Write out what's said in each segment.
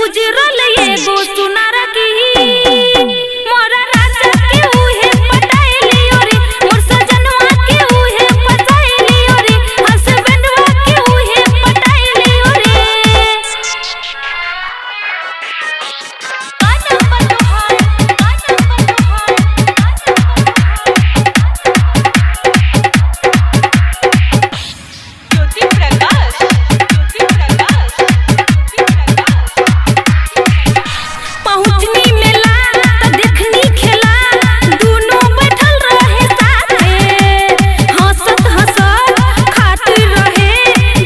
गुजरल एगो सुनारा की मोरा राजा के उहे पटाइलियो रे, मोर सजनवा के उहे पटाइलियो रे, हसबैंडवा के उहे पटाइलियो रे। का नंबर तोहार, का नंबर तोहार, का नंबर तोहार। ज्योति प्रकाश, ज्योति प्रकाश, ज्योति प्रकाश। पहुँचनी मेला त देखनी खेला, दुनू बैठल रहे साथे, हंसत हंसत खात रहे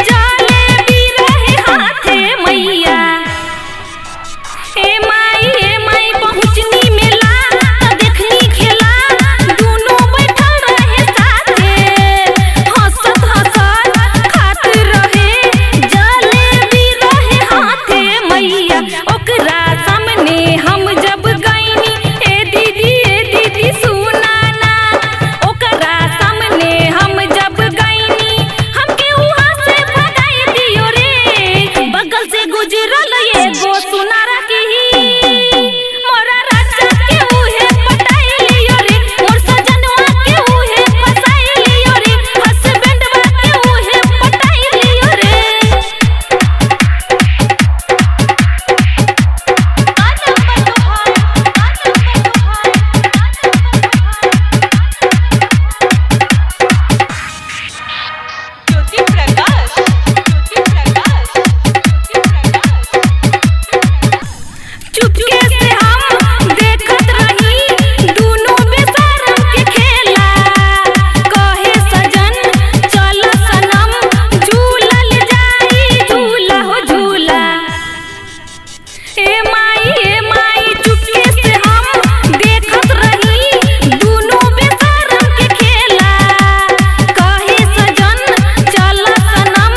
जलेबी रहे हाथे मैया। ए माई पहुँचनी मेला त देखनी खेला, दुनू बैठल रहे साथे, हंसत हंसत खात रहे जलेबी रहे हाथे मैया। ओकरा सामने हम जब गईनी, ए दीदी सुना ना, ओकरा सामने हम जब गईनी, हमके वहाँ से भगाई दियो रे। बगल से गुजरल एगो सुनारा की मोरा राजा के उहे पटाइलियो रे, मोर सजनवा के उहे फसाइलियो रे, हसबैंडवा के उहे पटाइलियो रे। का नंबर तोहार, का नंबर तोहार, का नंबर तोहार। ज्योति प्रकाश, ज्योति प्रकाश, ज्योति प्रकाश। चुपके से हम देखत रही दुनू बेशरम के खेला, कहे सजन चल सनम झूलल जाई झूला हो झूला। ए माई चुपके से हम देखत रही दुनू बेशरम के खेला, कहे सजन चल सनम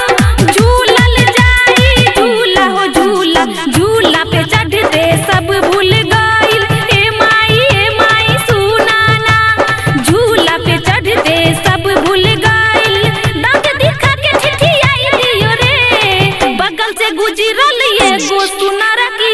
झूलल जाई झूला हो झूला। झूला पे चढ़ते सब भूल गइल, ए माई सुना ना, झूला पे चढ़ते सब भूल गइल, दांत दिखा के ठिठियाई दियो रे। बगल से गुजरल एगो सुनारा की